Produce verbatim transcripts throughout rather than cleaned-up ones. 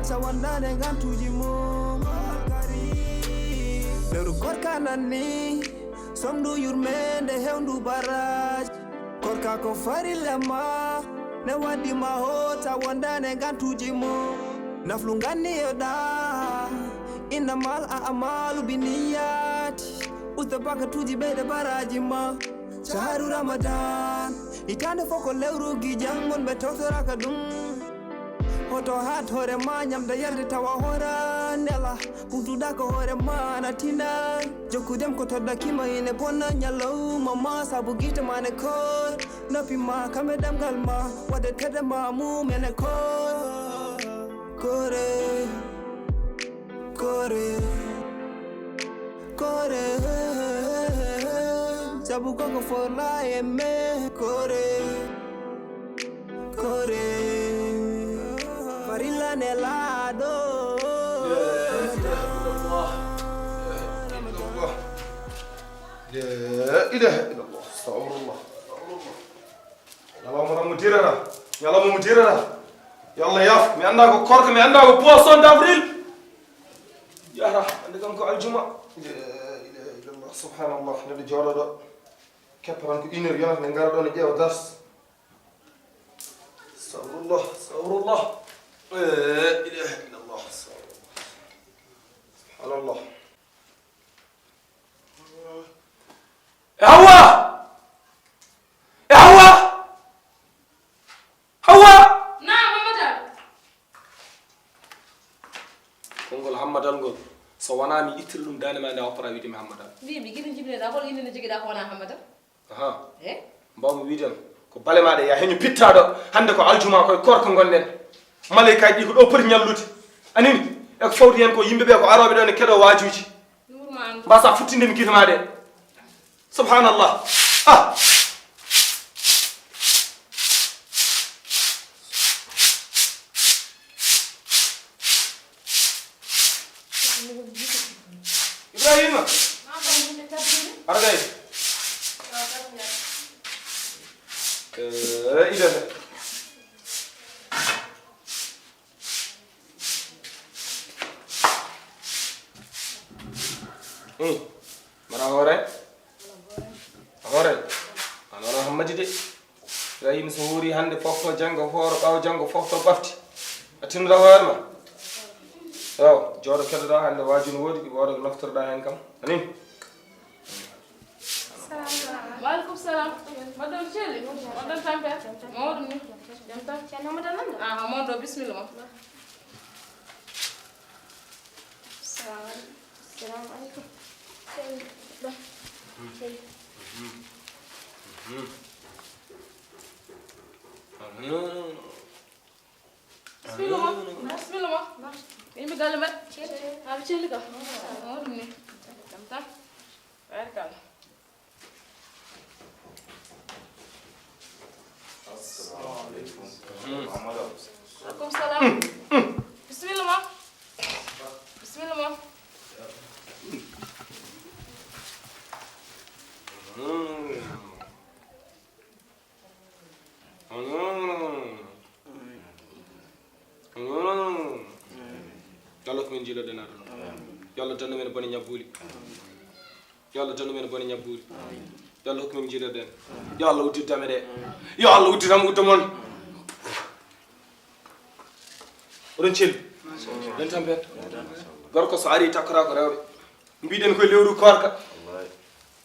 Sa wondaande ngantuuji mum. Lewru korka nanni, somndu yurmeende hewndu baraaji. Korka ko farilla ma, ne waddi ma hoota wondaande ngantuuji mum. Naflu nganni e ɗa, innamal a'malu binniyati. Usta bakatuuji ɓeyde baraaji ma. Shahru Ramadan, hitaande fof ko lewru gijan, wonɓe tawtoraaka ɗum. Hoto haat hoore ma, ñamde yarde tawa hoora nela. Ɓurduɗa ko hoore ma na tina. Jokku dem ko toddaki ma ine bonna, ñalawma ma sabu gite ma ne koor. Noppi ma kame ɗemngal ma, waɗde tedde ma mum ene koor. Koore, koore, koore. Sabu koko forla e me. Koore, koore. Farilla nelaaɗo. La ilaha illallah. Astagfirullah. Astagfirullah. Ñalawma tan mo dirata. Ñalawma mo dirata. Yo Allah yaaf. Mi anndaa ko korka, mi anndaa ko poisson d'avril. Yara, hannde kam ko aljuma. La ilaha illallah. Subhanallah. Neɗɗo jooɗo ɗo. Keppa tan ko une heure yonata nde ngara ɗo ne ƴeewa dars. Astagfirullah. Astagfirullah. La ilaha illallah. Astagfirullah. Subhanallah. E Hawwa! E Hawwa! Hawwa! Naam, Hammadal. Konngol Hammadal ngol, so wonaa mi ittira ɗum daande ma nde, a woppataa wiide mi Hammadal. Mbii mi, gila jibinɗaa, hol innde nde njogiɗaa ko wonaa Hammadal? Aha. Eh? Mbawmi wiide on, ko bale maa ɗe, yaa heñu pittaaɗo, hannde ko aljuma, koye koorka ngonɗen. Maleykaaji ɗi ko ɗo poti ñallude. Anini, e ko fawti heen ko yimɓe ɓe ko arooɓe ɗo ne keɗoo waajuuji. Mbasa futtinde mi gite maa ɗe. Subhanallah. Ah! Ibrahima. Ara gay. Eh, ida. Hmm. Mara hoore? A hoore? An wala Hammadi de. Ibrahima so hoori hannde fofto janngo hooro, ɓaawo janngo fofto ɓafti. A tinnoɗaa hoore ma? Yo, jooɗo keddoɗaa hannde waaju no woodi, ɗi wooda ko naftorɗaa heen kam. Anin? Waaleykum salam. Mbaɗɗon celli? Mbaɗɗon tampere? Mawɗum ni? Jam tan? Ceerno Amadou nan ɗo? Ah, mawɗo, bisimilla ma. Salamu aleykum. Salamu aleykum. Sey ɗo. Sey. Bisimilla ma. Bisimilla ma. Yimɓe galle mbaɗ? Aɓe celli ka? Mawɗum ni? Jam tan? Barikalla. Assalamu aleykum. Aleykum salam. Bisimilla ma. Bisimilla ma. Yo Allah ko min jiiloɗen aduna. Yo Allah dandu men bone ñabbuuli. Yo Allah dandu men bone ñabbuuli. Yo Allah hokku men jiiloɗen. Yo Allah uddit dame ɗe. Yo Allah uddit am udda mon. Oɗon celli? Ɗen tan ɓen. Gorko so ari takkora ko rewɓe. Mbiɗen koye lewru koorka.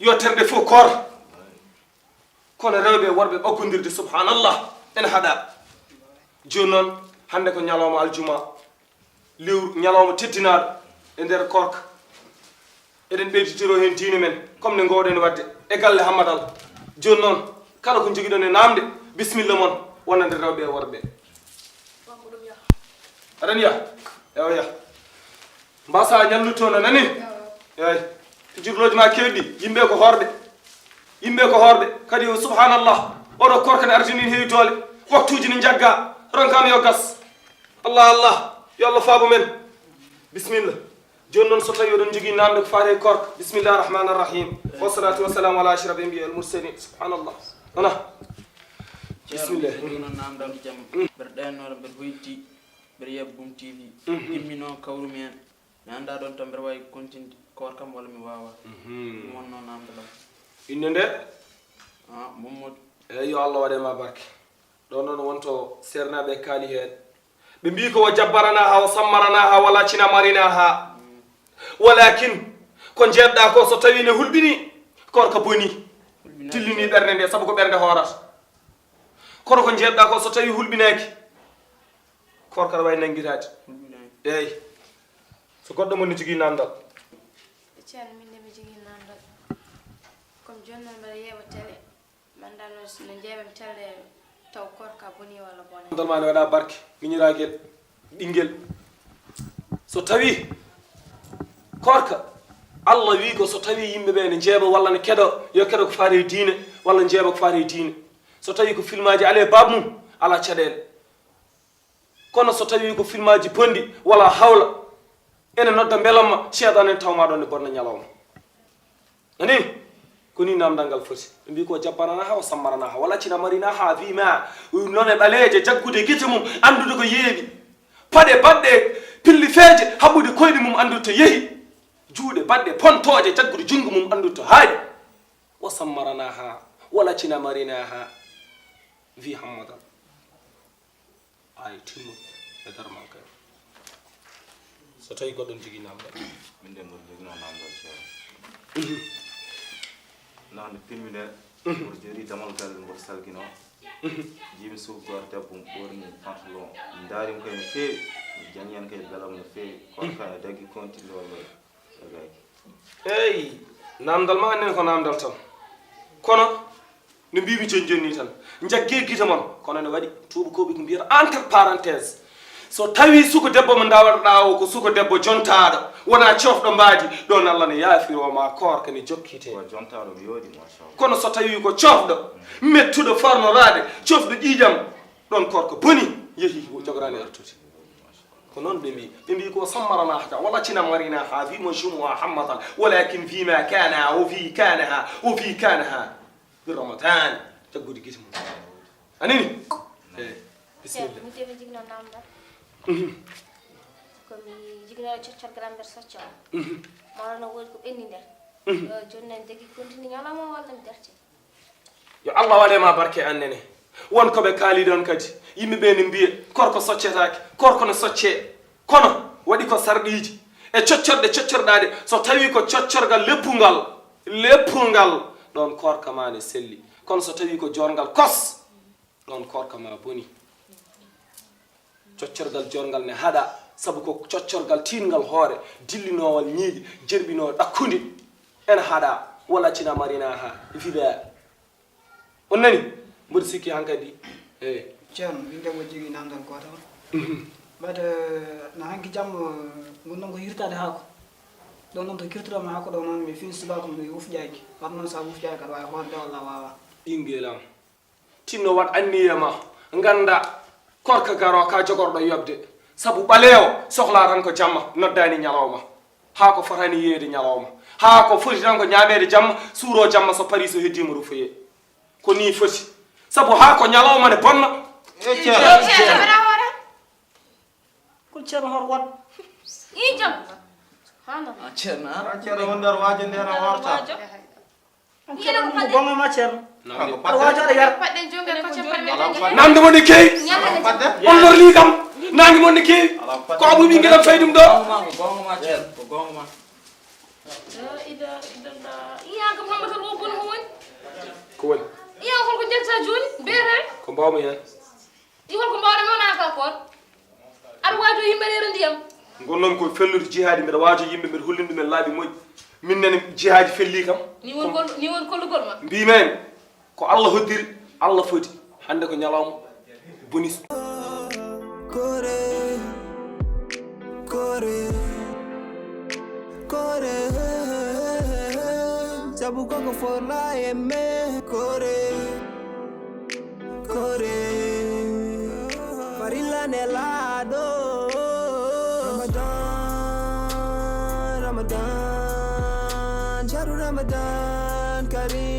Yo terɗe fof koor. Kono rewɓe e worɓe ɓaggondirde, subhanallah, ene haɗa. Jooni noon, hannde ko ñalawma aljuma, lewru, ñalawma teddinaaɗo e nder koorka. Eɗen ɓeyditiro heen diine men, comme ne ngoowɗen waɗde e galle Hammadal. Jooni noon, kala ko njogiɗon e naamnde, bisimilla mon, wonande rewɓe e worɓe. Aɗa yiya? Ewa, ya. Mbasa ñallude toon, a nani? Eey. Pijirlooji ma keewɗi, yimɓe ko hoorɓe. Yimɓe ko hoorɓe. Kadi, subhanallah. Oɗo koorka ne artini, ne heewi doole. Waktuuji ne njagga. Ronkam yo gas. Allah, Allah. Yo Allah faabo men. Bisimilla. Jooni noon, so tawii oɗon njogii naamnde ko faati e koorka. Bismillah rahman rahim. Wa salatu wa salamu ala ashrafil anbiya wal mursalin. Subhanallah. Ana. Ceerno, bisimilla. Min ɗum noon naamnde am jam. Mm. Mbeɗa ɗaannoo, mbeɗa hoytii. Mbeɗa yiya Boom T V. Mhm. Immi noon kawrumi heen. Mi anndaa ɗoon tan mbeɗa waawi continde koor kam walla mi waawaa. Mhm. Ɗum wonnoo naamndal am. Innde nde? Ah, Mamadou. Eey, yo Allah waɗ e ma barke. Ɗoon noon wonto seernaaɓe kaali heen. Ɓe mbii ko: "Wa jabbaranaaha, wa sammaranaaha, wa laccina marinaaha." Mm. Walaakin, ko njeeɗɗaa ko so tawii ne hulɓinii, koor ka bonii. Hulɓinaaki. Tillinii ɓernde nde, sabu ko ɓernde hoorata. Kono ko njeeɗɗaa ko so tawii hulɓinaaki, koor ka aɗa waawi nanngitaade. Hulɓinaaki. Eey. So goɗɗo mon ne jogii naamndal. Ceerno, min de mi jogii naamndal. Comme jooni noon mbeɗa yeeɓa télé. Mi anndaa noon so no njeeɓam télé taw koor ka bonii walla bonaani. Naamndal maa ne waɗa barke, miñiraagel, ɓinngel. So tawii koor ka, Allah wii ko so tawii yimɓe ɓe ne njeeɓa walla ne keɗo, yo keɗo ko faati e diine, walla njeeɓa ko faati e diine. So tawii ko filmaaji alaa e baab mum, alaa caɗeele. Kono so tawii ko filmaaji bonɗi, wala hawla, ene nodda mbelamma, seyɗaane ene taw ma ɗoon ne bonna ñalawma. Nani? Ko nii naamndal ngal foti. Ɓe mbii ko: "Jabbaranaaha, wa sammaranaaha, wa laccina marinaaha, vii ma, none ɓaleeje, jaggude gite mum, anndude ko yeeɓi. Paɗe baɗɗe pillifeeje, haɓɓude koyɗe mum, anndude to yehi. Juuɗe baɗɗe pontooje, jaggude junngo mum, anndude to haaɗi. Wa sammaranaaha, wa laccina marinaaha, vii hammadan." Ay, timmude e darmal kay. So tawii goɗɗo ne jogii naamndal. Min de mboɗo joginoo naamndal, Ceerno. Mhm. Nande filmi nde, mhm, mboɗo jooɗii damal galle, mboɗo salkinoo. Mhm. Njiimi suudu gooto debbo, mo ɓoorni pantalon. Mi ndaari mo kay no feewi, mi jaŋi heen kay belam no feewi. Kono kay no daggi kontinɗo walla. Eey, naamndal ma annen ko naamndal tan. Kono, no mbiimi jooni jooni nii tan, njaggee gite mon, kono ne waɗi tuubakooɓe ko mbiyata entre parenthèse. So tawii suko debbo mo ndawatoɗaa o ko suko debbo jontaaɗo, wonaa cofɗo mbaadi, ɗoon Allah ne yaafiroo ma koor ka ne jokkitee. Ko jontaaɗo mi yooɗi, machallah. Kono so tawii ko cofɗo, mettuɗo farnoraade, cofɗo ƴiiƴam, ɗoon koor ka bonii, yehii, jogoraani artude. Ko noon ɓe mbii. Ɓe mbii ko: "Sammaranaaha, wa laccina marinaaha, vii mo jumo wa hammatan, walaakin vii ma kaana, o vii kaanaha, o vii kaanaha. Bi Ramadan, jaggude gite mum." A nani? Eey, bisimilla. Ceerno, mi de mi jogino naamndal. Mhm. Ko mi jogino coccorgal am mbeɗa socca o. Mhm. Mawɗo no woodi ko ɓenni nder. Mhm. Yo jooni noon degi kontini ñalawma walla mi derte. Yo Allah waɗ e ma barke an nene. Won ko ɓe kaali ɗoon kadi. Yimɓe ɓe ne mbiya, koor ka soccetaake, koor ka ne soccee. Kono waɗi ko sarɗiiji e coccorɗe coccorɗaa ɗe. So tawii ko coccorgal leppulngal, leppulngal, ɗoon koor ka ma ne selli. Kono so tawii ko joorngal kos, ɗoon koor ka ma bonii. Coccorgal joorngal ne haɗaa, sabu ko coccorgal tiiɗngal hoore, dillinoowal ñiiƴe, jerɓinoo ɗakkunde. Ene haɗaa, wa laccina marinaaha, vii ma. On nani? Mboɗo sikki hankadi. Eey. Ceerno, min de mboɗo jogii naamndal gootal. Mhm. Mbaɗa, no hanki jamma, ngonɗon ko hirtaade haako. Ɗoon noon to kirtoɗon haako ɗo noon, mi fiin subaka mi wufƴaaki. War noon so a wufƴaaki, aɗa waawi hoorde walla a waawaa. Ɓinngel am. Tinno waɗ anniya ma, ngannda koor ka garoo ka jogorɗo yoɓde. Sabu ɓaleewo sohlaa tan ko jamma, noddaani ñalawma. Haa ko fotaani yeeyde ñalawma. Haa ko foti tan ko ñaameede jamma, suuroo jamma, so parii so heddiima rufoyee. Ko nii foti. Sabu haa ko ñalawma ne bonna. E Ceerno. Ceerno, mbaɗa hoore. Ko Ceerno hoto waɗ. Ii jam. Subhanallah. A Ceerno, a? A Ceerno, won nder waajo nde no hoorta. An Ceerno, ɗum ko goonga ma, Ceerno. Aɗa waajo aɗa yara. Paɗɗen jongen ko ceppanɗe tati. Naamnde mon ne keewi. On lorlii kam. Naamnde mon ne keewi. Ko Abou ɓinngel am fayi ɗum ɗo. Goonga ma, ko goonga ma, Ceerno, ko goonga ma. La ilaha illallah. Iyan kam Hammatal o bon ko woni? Ko woni? Iyan holko jetta jooni? Mbiyete? Ko mbaawmi heen. I holko mbaawɗa noon aan ka koon? Aɗa waajo yimɓe reere ndiyam. Ngonnomi ko fellude jihaadi, mbeɗa waajo yimɓe, mbeɗa hollini ɗumen laabi moƴƴi. Min nene jihaadi fellii kam. Ni woni kol-, ni woni kollugol ma? Mbiimi en, ko Allah hoddiri, Allah foti. Hannde ko ñalawma bonis. Kore, kore, kore. Sabu koko forla e me. Kore. Kore farilla nelaaɗo. Ramadan, Ramadan, shahru Ramadan Karim.